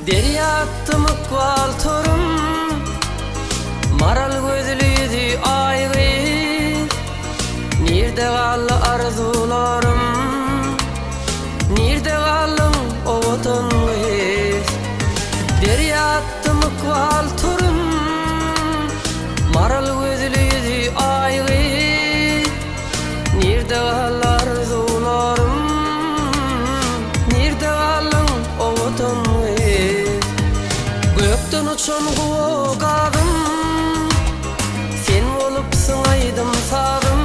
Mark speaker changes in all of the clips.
Speaker 1: Derýa atdym ykbal torum, Maral gözli ýüzi aý gyz. Nirde galdy arzuwlarym, Nirde galdyň owadan gyz? Derýa atdym ykbal torum, Maral gözli ýüzi aý gyz. Nirde galdy arzuwlarym, Nirde galdyň owadan gyz? Gökden uçan guwa gazym, Sen bolupsyň aýdym-sazym.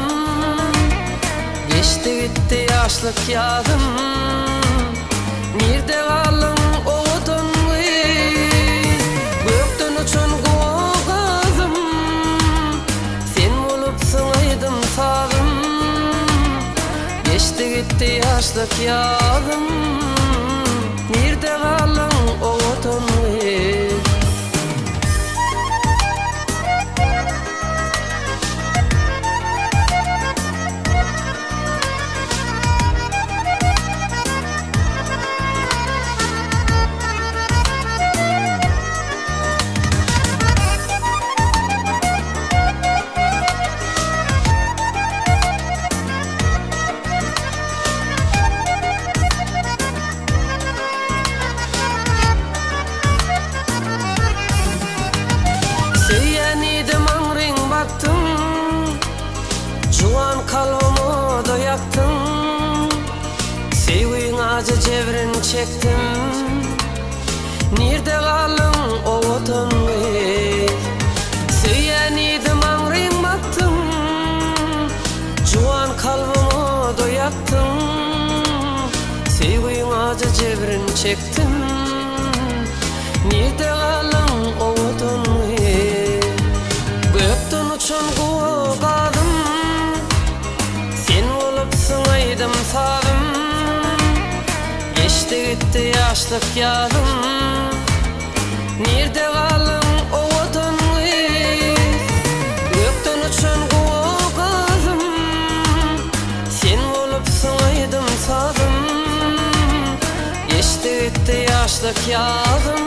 Speaker 1: Geçdi gitdi ýaşlyk ýazym, Nirde galdyň owadan gyz? Gökden uçan guwa gazym, Sen bolupsyň aýdym-sazym. Geçdi gitdi ýaşlyk ýazym, Nirde galdyň owadan gyz? Söýýän idim aňryň bakdyň, Juwan kalbym oda ýakdyň. Söýgiň ajy jebrin çekdim, Nirde galdyň owadan gyz? Söýýän idim aňryň bakdyň, Juwan kalbym oda ýakdyň. Söýgiň ajy jebrin çekdim, Nirde galdyň owadan gyz? Gökden uçan guwa gazym, Sen bolupsyň aýdym-sazym. Geçdi gitdi ýaşlyk ýazym, Nirde galdyň owadan gyz? Gökden uçan guwa gazym, Sen bolupsyň aýdym-sazym. Geçdi gitdi ýaşlyk ýazym.